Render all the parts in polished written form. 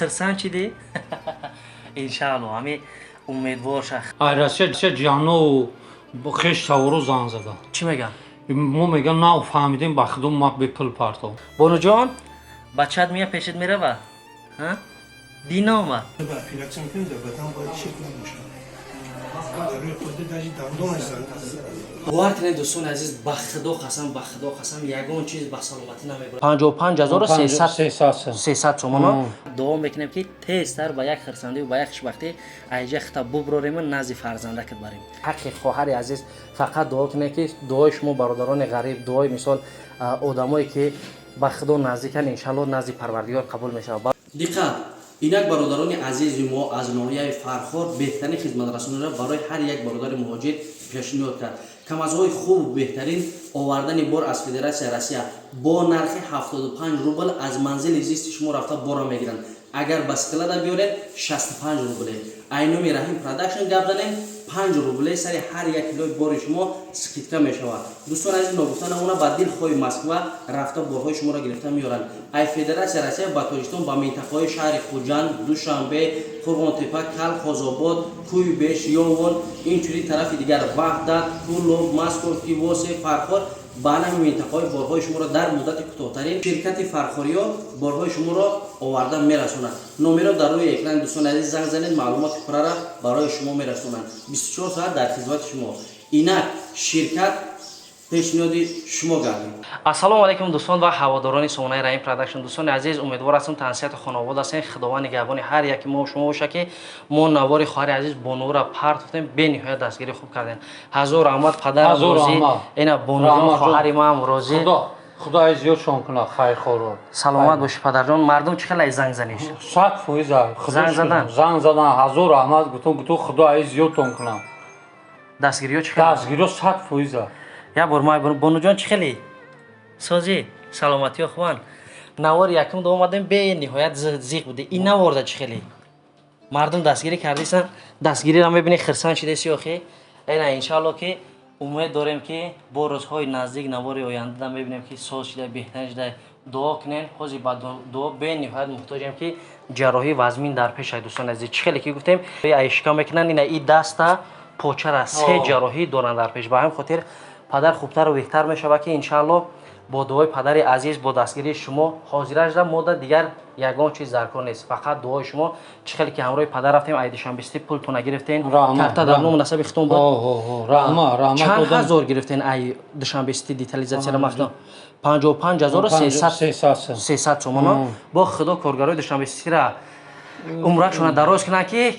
Хирсанд чидӣ? Иншаалло, ҳами умедвор ша. Ай Россия ҷану хеш тавору занг зада. Чӣ мегӯянд? Мо мегӯям, нав фаҳмидем, ба худо, ма бепул партов. Бонуҷон, бачаат мия пешит мерава, дина омад. Ба операция мекунем, дар бадан бояд чек набошад. Дар рӯи худда даже дандонаш зан. Бовар кунед, дӯстони азиз, ба худо қасам, ба худо қасам, ягон чиз ба саломатӣ намебурад. 55 300 300. 300 сомоно. Дуо мекунем, ки тезтар ба як хирсандию ба як хушбахтӣ айҷа хита буброрему назди фарзандакат барем. Ҳаққи хоҳари азиз, фақат дуо кунед, ки дуои шумо, бародарони ғариб, дуои мисол одамое, ки ба худо наздикан, иншалло, назди Парвардигор қабул мешавад. Диққат! Инак, бародарони азизи мо, аз ноҳияи Фархор беҳтарин хизматрасониро барои ҳар як бародари муҳоҷир пешниҳод кард. Камазҳои хубу беҳтарин, овардани бор аз Федератсияи Россия бо нархи 75 рубл аз манзили зисти шумо рафта борро мегиранд. Агар ба склада биёред, 65 рубле. Ай номи Раҳим Продакшн гап занем, 5 рубле сари ҳар як килои бори шумо скидка мешавад. Дӯстони азиз, ногуфта намона, ба дилхоҳи Москва рафта борҳои шуморо гирифта меоранд. Ай Федератсияи Россия ба Тоҷикистон ба минтақаҳои шаҳри Хуҷанд, Душанбе, Қурғонтепа, Калхозобод, Кӯйбеш, Ёвон, инчунин тарафи дигар Ваҳдат, Кӯлоб, Московский, Восе, Фархор, ба ҳамин минтақаҳои борҳои шуморо дар муддати кӯтоҳтарин ширкати Фархориё борҳои шуморо оварда мерасонад. Номеро дар рӯи экрани, дӯстони азиз, занг занед, маълумоти пуррара барои шумо мерасонанд. 24 соат дар хизмати шумо. Инак ширкат пешниҳоди шумо гардид. Ассалому алайкум, дӯстон ва ҳаводорони сомонаи Раҳим Продакшн. Дӯстони азиз, умедвор ҳастам, тансиҳату хонавод ҳастем. Худованд нигаҳбони ҳар яки мо шумо боша, ки мо навори хоҳари азиз Бонура партофтем, бениҳоят дастгирӣ хуб кардем. Ҳазор раҳмат, падарам розӣ, ина Бонуҷон, хоҳари маам розӣ. Худои зиёдшон кунад хайрхоро. Саломат бошӣ, падарҷон. Мардум чӣ хеле занг заниш? 100%. Занг задан? Занг задан, ҳазор раҳмат гуфтум, гуфтум, Худои зиёдтон кунад. Дастгириҳо чӣ хеле? Дастгириҳо 100%. Як бор ма, Бонуҷон, чӣ хеле созӣ, саломатиҳо хубанд? Навори якум до омадем, бениҳоят зиқ буде. Ин наворда чӣ хеле мардум дастгирӣ кардисан? Дастгириро мебинӣ, хирсанд шидаси охи. Эна, иншаалло, ки умед дорем, ки бо рӯзҳои наздик навори ояндада мебинем, ки соз шида, беҳтар шида. Дуо кунем, ҳозир ба дуо бениҳоят муҳтоҷем, ки ҷарроҳӣ вазмин дар пешай. Дӯстони азиз, чӣ хеле ки гуфтем, айшика мекунанд, ина и даста почара се ҷарроҳӣ доранд дар пеш. Ба ҳамин хотир падар хубтару беҳтар мешавад, ки иншаалло бо дуои падари азиз, бо дастгирии шумо ҳозира шуда. Мода дигар ягон чиз дар кор нест, фақат дуои шумо. Чӣ хеле ки ҳамроҳи падар рафтем, ай Душанбести пултона гирифтен, карта дар ному насаби хитон буд. Чанд ҳазор гирифтен ай Душанбести детализатсияра махтон? 55 300 сомоно. Бо худо коргарои Душанбестира умрашона дароз кунанд, ки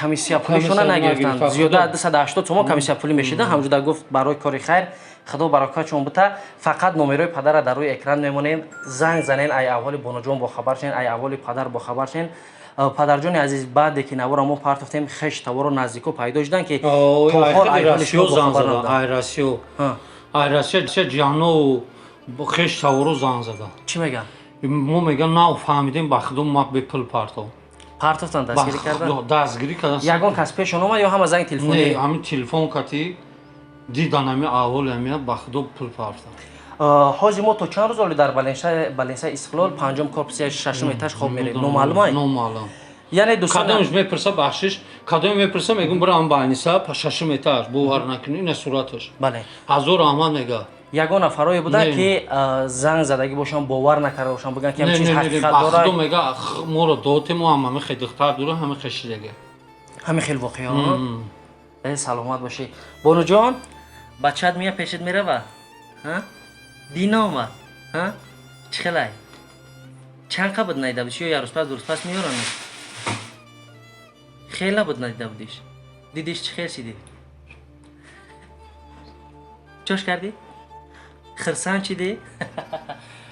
комиссия пулишона нагирифтанд. Зиёда 280 сомон комиссия пулӣ мешида. Ҳамҷуда гуфт, барои кори хайр худо баракатшон бута. Фақат номерои падара дар рӯи экран мемонем, занг занен, ай аҳволи Бонуҷон бохабар шен, ай аҳволи падар бохабар шен. Падарҷони азиз, баъде ки навора мо партофтем, хеш таворо наздико пайдо шуданд, ки то ҳол айҳоли шумо бохабар набуданд. Ай Россия ҷану хеш таворо занг зада. Чӣ мегӯянд? Мо мегӯям, нав фаҳмидем, ба худо, ма бепул партов. Партофтан, дастгирӣ кардан? Дастгирӣ кардан. Ягон кас пешон омад ё ҳама занги телефонӣ? Не, ҳамин телефон кати дидан, ҳами аҳволи ҳамия, ба худо, пул партам. Ҳозир мо то чанд рӯз оли дар баленсаи Истиқлол, панҷум корпуси, шашум этаж хоб мерем, номаълумай? Номаълум. Яъне, дӯстон, Кадомш мепурса, бахшиш, кадоме мепурса, мегӯм, бирам балниса, шашум этаж, бовар накунӣ, ина сураташ. Ҳазор раҳмат мега. Ягон нафарое буданд, Не. ки занг задагӣ бошанд, бовар накарда бошанд, бигӯянд, ки Не, ҳамин чиз не, не, ҳақиқат ба худо дорад? Мега, моро дотему, ҳам ҳами хе духтар дура, ҳами хе шидаге. Ҳамин хел воқеа. Саломат бошӣ, Бонуҷон. Бачаат мия пешит мерава, дина омад, чӣ хелай? Чанд қа буд надида будиш? Ё як рӯз пас, 2 рӯз пас меёранд? Хела буд надида будиш, дидиш, чӣ хел шидӣ? Чош кардӣ, хирсанд шидӣ?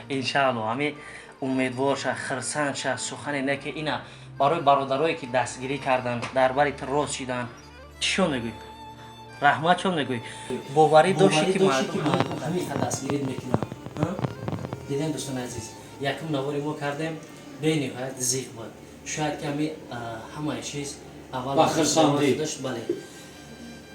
Иншаалло, ҳами умедвор ша, хирсанд ша. Сухане не, ки ина барои бародарое, ки дастгирӣ карданд, дар бари ту рост шиданд, чӣ шон мегӯӣ? Раҳмат чон мегӯӣ? Боварӣ дошти, ки мардум ҳамин қад дастгирӣ мекунанд? Дидем, дӯстони азиз, якум навори мо кардем, бениҳоят зиқ буд. Шояд ки ҳами ҳамаи чиз аввал Ба хирсандӣ. Бале,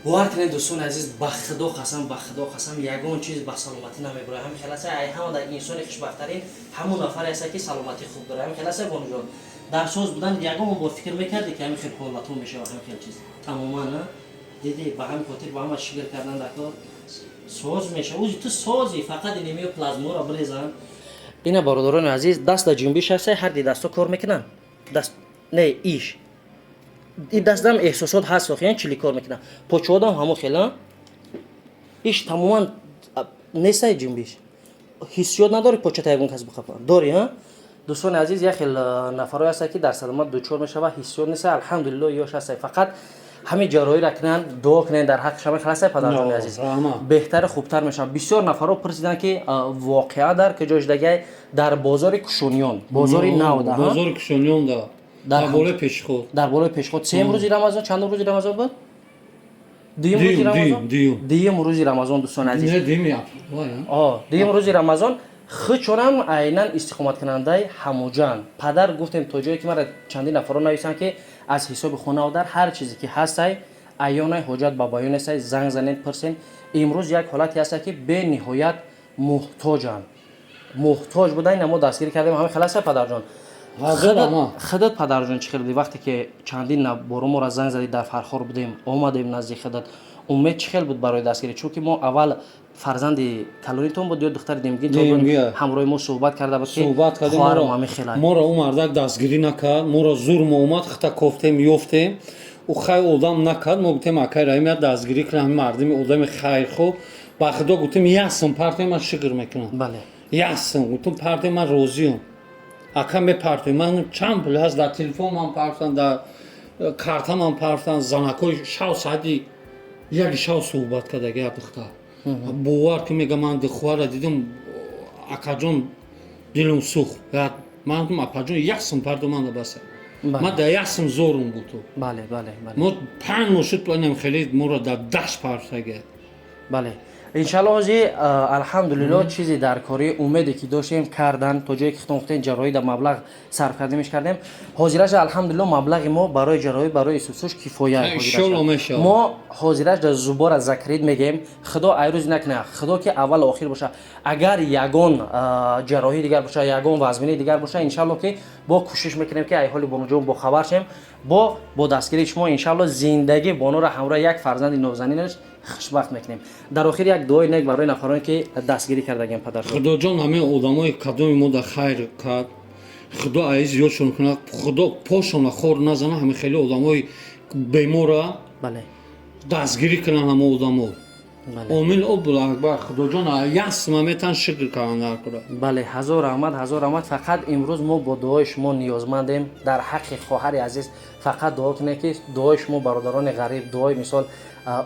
бовар кунед, дӯстони азиз, ба худо қасам, ба худо қасам, ягон чиз ба саломатӣ намебурад. Ҳамин хеласа, ай ҳама дар инсони хушбахттарин ҳамон нафаре аста, ки саломатӣ хуб дорад. Ҳамин хеласа, Бонуҷон. Дар соз будан ягон бор фикр мекардӣ, ки ҳамин хел ҳолатҳо мешавад, ҳамин хел чиз тамоман, а? Дидӣ, ба ҳамин хотир ба ҳама шигр кардан дар кор соз мешавад. Узи ту сози, фақат инемиё плазморо бирезан. Ина, бародарони азиз, даст дар ҷунбиш ҳаста, ҳар ди дастҳо кор мекунанд. Даст не, иш ин дастам эҳсосот ҳаст, охи чили кор мекунад, почоодам ҳамо хела. Иш тамоман нестай ҷунбиш, ҳиссиёт надори, почата ягон кас бихапа дори, а? Дӯстони азиз, як хел нафарое ҳастанд, ки дар саломат дучор мешава, ҳиссиёт неста. Алҳамдулилло, ёш ҳастай, фақат ҳамин ҷарроҳиро кунанд, дуо кунанд дар ҳаққи шама. Халасай, падарҷони азиз, беҳтари хубтар мешавад. Бисёр нафарҳо пурсиданд, ки воқеа дар куҷо шудагай. Дар бозори Кушониён, бозори нав. Бозори Кушониён, да, дар болои пешход. Дар болои пешход. Сеюм рӯзи Рамазон, чандум рӯзи Рамазон буд? Дуюм рӯзи Рамазон, дуюм рӯзи Рамазон, дӯстони азиз. Дуюм рӯзи Рамазон. Хучонам айнан истиқоматкунандаи Ҳамуҷан падар гуфтем, то ҷое ки мара чандин нафарро нависанд, ки аз ҳисоби хонаодар ҳар чизе ки ҳастай, аёнай, ҳоҷат ба баён нестай, занг занед, пурсен. Имрӯз як ҳолате ҳаста, ки бениҳоят муҳтоҷанд, муҳтоҷ буда, ина мо дастгирӣ кардем. Ҳамин хел ҳаста, падарҷон? Худат, падарҷон, чӣ хел будӣ, вақте ки чандин боро моро занг задӣ, дар Фархор будем, омадем назди худат, умед чӣ хел буд барои дастгирӣ? Чунки мо аввал фарзанди калонитон буд ё духтари демгинтон ҳамроҳи мо суҳбат карда буд, ки хоҳарам ҳамин хела. Моро ӯ мардак дастгирӣ накард, моро зур мо омад, хита кофтем, ёфтем. Ӯ хай одам накард. Мо гуфтем, акай Раҳим, я дастгирӣ кунам, ҳамин мардими одами хайрхо. Ба худо, гуфтем, ясм партем, ман шукр мекунам. Ясм, гуфтем, партем, ман розиам, ака, мепартем. Ман чанд пул ҳаст, дар телефон ман партам, дар карта ман партам. Занакҳои шав, соати 1 шав суҳбат кардаги, як духтар, бовар ки, мега, ман духвара дидам, акаҷон, дилам сӯхт. Ман гуфтам, апаҷон, як сум парту, ман баса, ман дар як сум зорум буд. Мо 5 моҳ шуд, планем, хеле моро дар дашт партага. Бале, иншалло, ҳози алҳамдулилло, чизе дар кори умеде ки доштем, кардан. То ҷое ки худтон гуфтем, ҷарроҳӣ дар маблағ сарф кардемиш, кардем. Ҳозираш, алҳамдулилло, маблағи мо барои ҷарроҳӣ, барои исусуш кифоя. Мо ҳозираш дар зубора закрит мегӯем. Худо айрӯз накунад, худо ки аввал охир боша, агар ягон ҷарроҳии дигар боша, ягон вазмини дигар боша, иншалло ки бо кӯшиш мекунем, ки айҳоли бонуҷон бохабар шем. Бо дастгирии шумо, иншалло, зиндагӣ бонуро ҳамроҳ як фарзанди нозанинаш хушбахт мекунем. Дар охир як дуои нек барои нафароне, ки дастгирӣ кардагем, падар. Худоҷон, ҳамин одамои кадоми мо дар хайр кард, худо аиз ёдшон кунад, худо пошона хор назана. Ҳамин хеле одамои бемора дастгирӣ кунанд, ҳама одамо. Омин, обулакбар. Худоҷон, ясма метан, шукр кардан дар кура. Бале, ҳазор раҳмат, ҳазор раҳмат. Фақат имрӯз мо бо дуои шумо ниёзмандем. Дар ҳаққи хоҳари азиз фақат дуо кунед, ки дуои шумо, бародарони ғариб, дуои мисол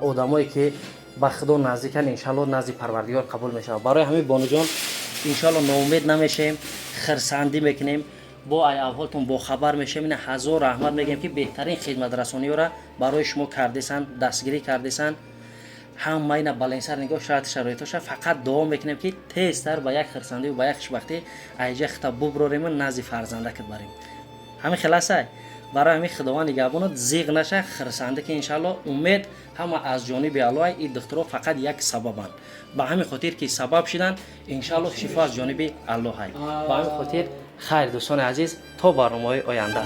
одамое, ки ба худо наздиканд, иншалло, назди Парвардигор қабул мешавад. Барои ҳамин, бонуҷон, иншалло, ноумед намешем, хирсандӣ мекунем, бо ай авҳолтон бохабар мешем. Ина, ҳазор раҳмат мегӯем, ки беҳтарин хидматрасониёра барои шумо кардесанд, дастгирӣ кардесанд. Ҳама ина баленсар нигоҳ шарти шароитоша. Фақат дуо мекунем, ки тезтар ба як хирсандию ба як хушбахтӣ айҷа хита буброрему назди фарзандакат барем. Ҳамин хел асай. Барои ҳамин Худованд нигаҳбонад, зиғ наша, хирсандӣ ки, иншалло, умед ҳама аз ҷониби Аллоҳ. И духтуро фақат як сабабанд. Ба ҳамин хотир ки сабаб шиданд, иншалло, шифо аз ҷониби Аллоҳ. Ба ҳамин хотир, хайр, дӯстони азиз, то барномаҳои оянда.